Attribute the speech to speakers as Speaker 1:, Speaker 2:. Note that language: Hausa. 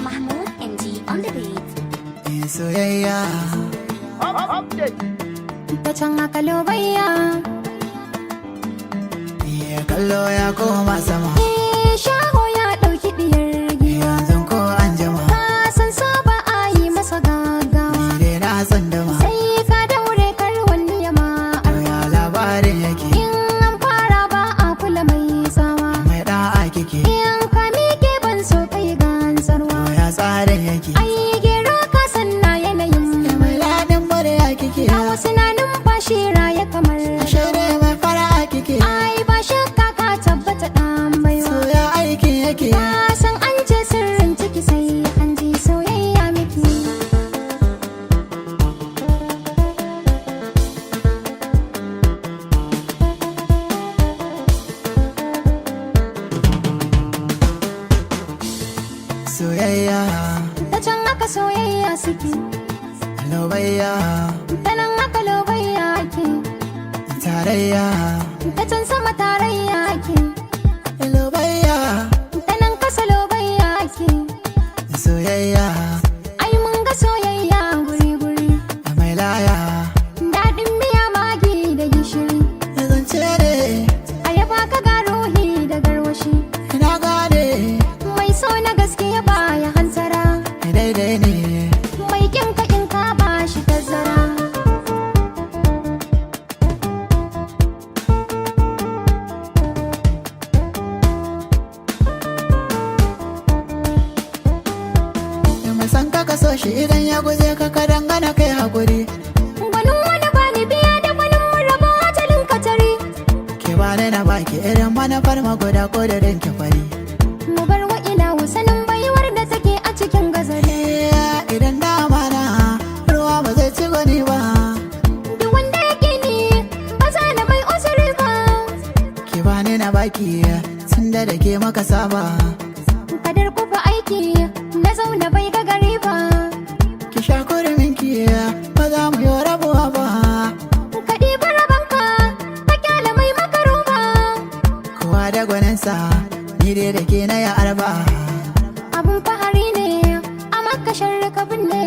Speaker 1: Mahmoud MG on the beat.
Speaker 2: Soyayya.
Speaker 1: Ta can haka lobayya.
Speaker 2: Ya kallo ya koma sama.
Speaker 1: Eh, shaho ya ɗauki ɗiyar giwa.
Speaker 2: Yanzu ko an jima.
Speaker 1: Ka san saba a yi masa gaggawa.
Speaker 2: Ni dai na san dama.
Speaker 1: Sai ka daure kar wani ya ma.
Speaker 2: Ya labarin yake?
Speaker 1: In an fara ba a kula mai tsawa.
Speaker 2: Mai da'a kike.
Speaker 1: In ka miƙe ban so kai gantsarwa.
Speaker 2: Ya tsarin yake?
Speaker 1: Ai gero ka san na yanayin.
Speaker 2: Mai ladin murya kike.
Speaker 1: A wasu na numfashi raye kamar.
Speaker 2: Ashe dai mai fara'a kike.
Speaker 1: Ai ba shakka ka tabbata ɗan baiwa.
Speaker 2: So ya aikin yake?
Speaker 1: Ka san an ce sirrin ciki sai an ji, soyayya miki.
Speaker 2: Soyayya.
Speaker 1: Ta can haka soyayya suke.
Speaker 2: Lobayya.
Speaker 1: Ta nan haka lobayya ake.
Speaker 2: Tarayya.
Speaker 1: Ta can sama tarayya ake.
Speaker 2: Lobayya.
Speaker 1: Ta nan kasa lobayya ake.
Speaker 2: Soyayya.
Speaker 1: Ai mun ga soyayya guri-guri.
Speaker 2: Mai laya.
Speaker 1: Daɗin miya magi da gishiri.
Speaker 2: Zance ne.
Speaker 1: Ayaba ka ga ruhi da garwashi.
Speaker 2: Na gane.
Speaker 1: Mai so na gaskiya baya hantara.
Speaker 2: Daidai ne.
Speaker 1: Mai kin ka in ka ba shi tazara.
Speaker 2: Mai san ka kaso shi, idan ya guje ka ka dangana kai hakuri.
Speaker 1: Gwanin wani bani biya da gwanin mu rabo ajalin katari.
Speaker 2: Ke bani na baki, irin manufar maguda ko da ki fari.
Speaker 1: Mu bar wa ila sanin baiwar da take a cikin gazari.
Speaker 2: Eh, idan dama na ruwa ba zai ci gwani ba.
Speaker 1: Duk wanda yake ni ba za na mai uzuri ba.
Speaker 2: Ke bani na baki, tun da ke maka saba.
Speaker 1: Kadar kufa aiki na zauna bai ga gari ba.
Speaker 2: Ki sha kurumin ki, ba za mu yi rabuwa ba.
Speaker 1: Ka ɗibi rabanka ka kyale mai makaruba.
Speaker 2: Kowa da gwaninsa, ni dai da ke na ya arba.
Speaker 1: Abun fahari ne a maka sharri ka binne.